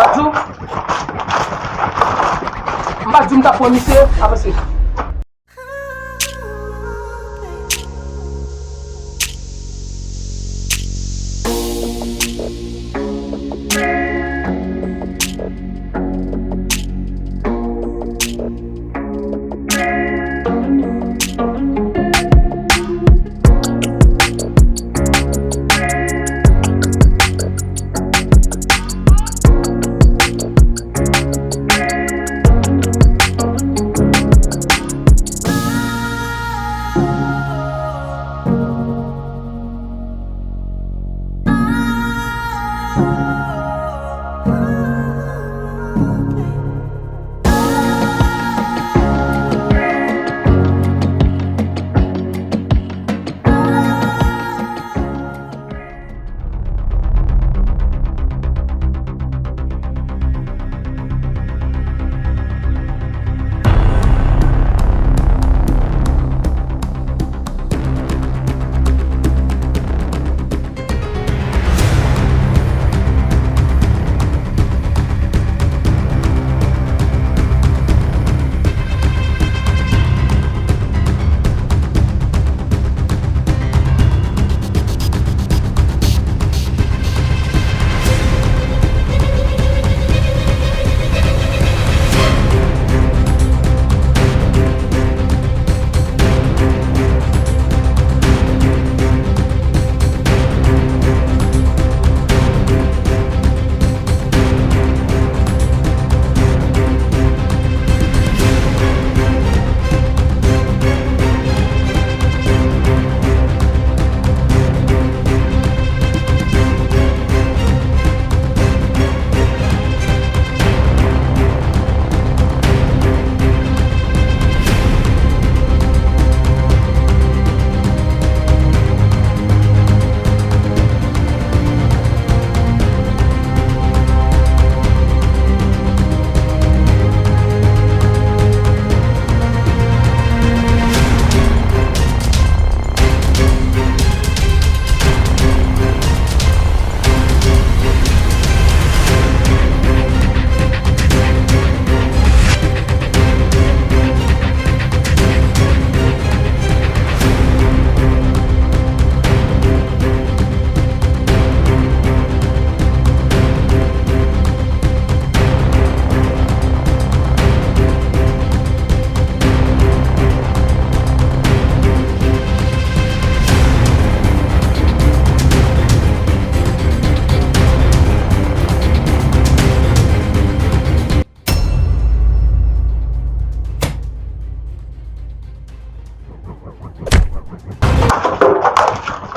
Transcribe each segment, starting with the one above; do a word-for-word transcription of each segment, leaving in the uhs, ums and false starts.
Pa di w, m pa di w m t ap pran misye, avanse.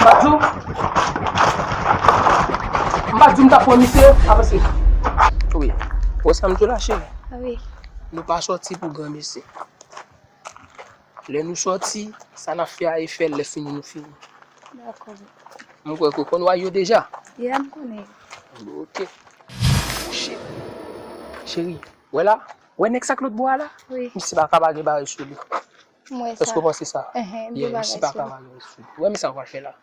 M pa di w, m pa di w m t ap pran misye, avanse. Wi. Wè sa m di w la, cheri? Wi. Nou pa sòti pou granmesi. Lè nou sòti, sa n ap fè a, e fè l, lè fini, nou fini. Dakò. M kwè ke w konn way yo deja. Yeah, m konnen. Ok. Cheri, wè la, wè nèg sa k lòt bò a la? Wi. Misye pa ka pa gen bagay sou li. M wè sa. Èske w panse sa? Enhen, m gen bagay sou li. Yeah, misye pa ka pa gen bagay sou li. Wè misye sa w pral fè la?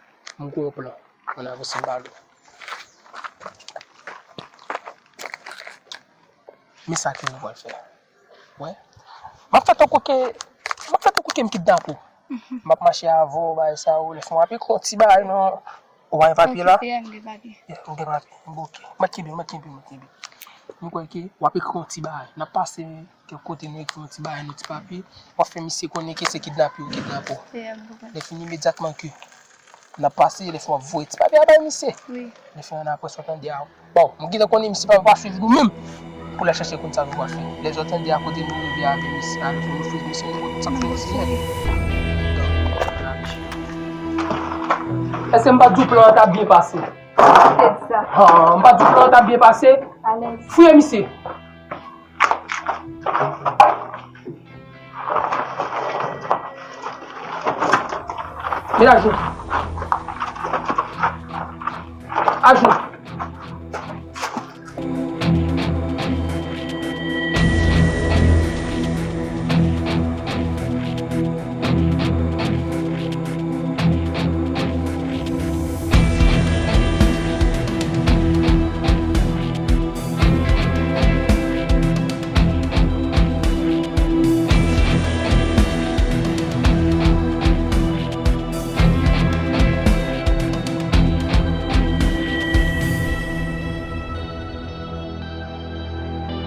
M gen yon plan. Ann avanse, m pale w. Men sa ke nou pral fè. Wè. M ap fè tankou ke, m ap fè tankou ke m kidnape w. M ap mache avè w, bagay sa yo, lè fè w ap ekri yon ti bagay nan, ou pa gen papye la? Okipe, m gen papye. Yeah, m gen papye. M oke. Mwen kenbe, mwen kenbe, mwen kenbe. M kwè ke w ap ekri yon ti bagay. N ap pase kèk kote, nou ekri yon ti bagay, yon ti papye. W ap fè misye konnen ke se kidnape yo kidnape w. Yeah, m konprann. Lè fini, imedyatman ke n ap pase, lè fè w ap voye ti papye a bay misye. Wi. Lè fini, apre sa w tande a, bon, m gentan konnen misye pa, pa swiv nou menm pou l al chache konn sa nou pral fè. Lè zòt tande a kote nou rive avè misye a, lè fini nou swiv misye, nou konn sa k fè misye. Èske m pa di w plan an t ap byen pase? Tèt sa. Ah, m pa di w plan an t ap byen pase? Alèz. Fouye misye. Men ajoute. Ajoute.